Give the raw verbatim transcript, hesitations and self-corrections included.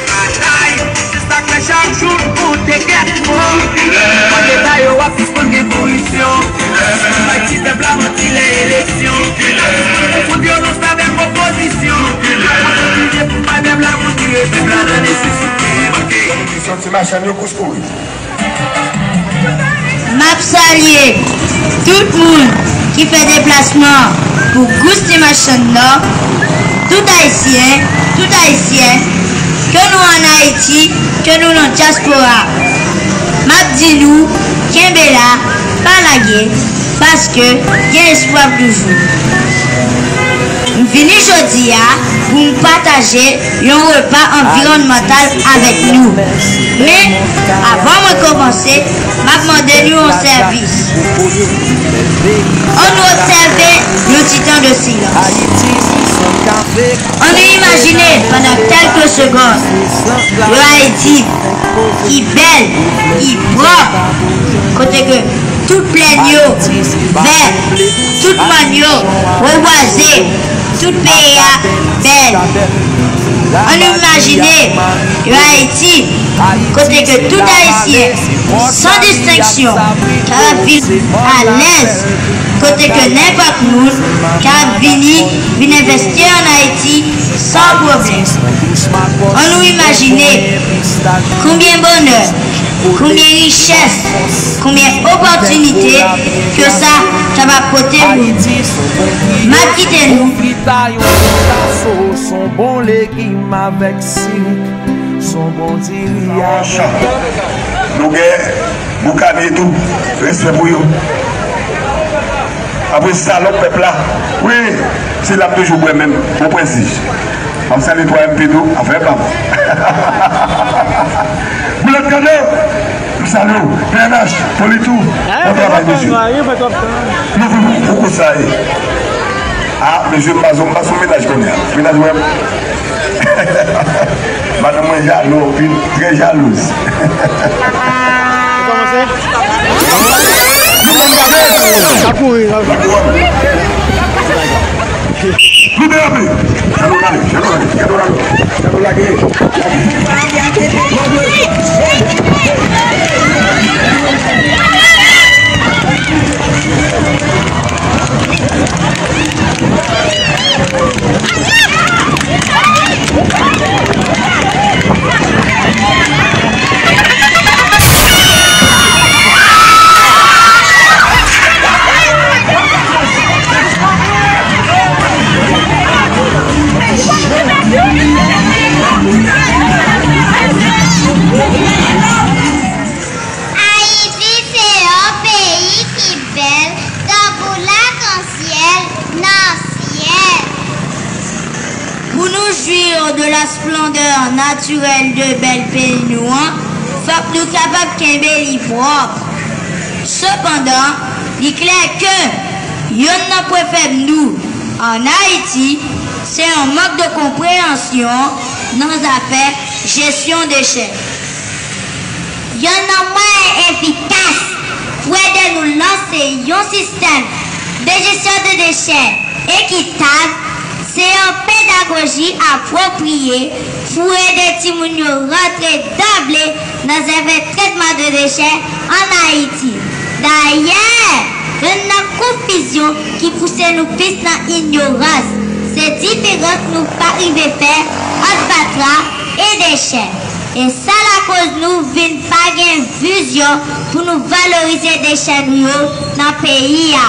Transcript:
Batay, se sa k fè chak jou n konte kèk mo. Mande sa yo ap sispann gen koripsyon. Bay ti pèp la manti lè eleksyon. Konfwont vyolans avèk opozisyon. Kontinye pou bay pèp la manti, pèp la tande sou soutyen. Santi machann yo kous kouri. M ap salye tout moun ki fè deplasman pou Gous Ti Machann nan, tout Ayisyen, tout Ayisyèn, ke nou ann Ayiti, ke nou nan dyaspora. M ap di nou, kenbe la, pa lage, paske gen espwa toujou. M vini jodi a pou m pataje yon repa anviwònmantal avèk nou. Men, avan mwen kòmanse, m ap mande nou yon sèvis. Ann nou obsève yon ti tan de silans. Ann nou imajine pandan kèlke segond yon Ayiti ki bèl, ki pwòp, kote ke tout plèn yo vè, tout mòn yo rebwaze, tout peyi a bèl. Ann nou imajine yon Ayiti kote ke tout Ayisyen, san distenksyon, kapab viv alèz, kote ke nenpòt moun kapab vini, vin envesti ann Ayiti san pwoblèm. Ann nou imajine konbyen bonè, konbyen richès, konbyen opòtinite ke sa kapab pote moun. M ap kite nou. Frita yon ti taso, s on bon legim avèk sik, s on bon diri avèk. Nou gen boukanye tou, respè pou yo. Apre salòp pèp la. Wi, se l ap toujou bwè menm, bon prensip. M ap salye twa M P tou, afè pa m. Boulèt Kado, m salye w. P N H, Politou, bon travay, mesye. Nou vin pou kou sa ye. A, mesye, m pa sou, m pa sou mennaj kounye a. Mennaj mwen, madanm mwen jalou anpil, trè jalouz. Ou kòmanse? Sa kouri, sa. Nou derape. Jalou lage, jalou lage, jalou lage, jalou lage. Ayiti se yon peyi ki bèl, tankou lakansyèl nan syèl. Pou nou jwi de la splendè natirèl de bèl peyi nou an, fòk nou kapab kenbe li pwòp. Sepandan, li klè ke yonn nan pwen fèb nou ann Ayiti, se yon mank de konpreyansyon nan zafè jesyon dechè. Yonn nan mwayen efikas pou ede nou lanse yon sistèm de jesyon de dechè ekitab, se yon pedagoji apwopriye pou ede timoun yo rantre danble nan zafè tretman de dechè ann Ayiti. Dayè, yonn nan konfizyon ki pouse nou plis nan inyorans, se diferans nou pa rive fè ant fatra e dechè. E sa lakoz nou vin pa gen vizyon pou nou valorize dechè nou yo nan peyi a.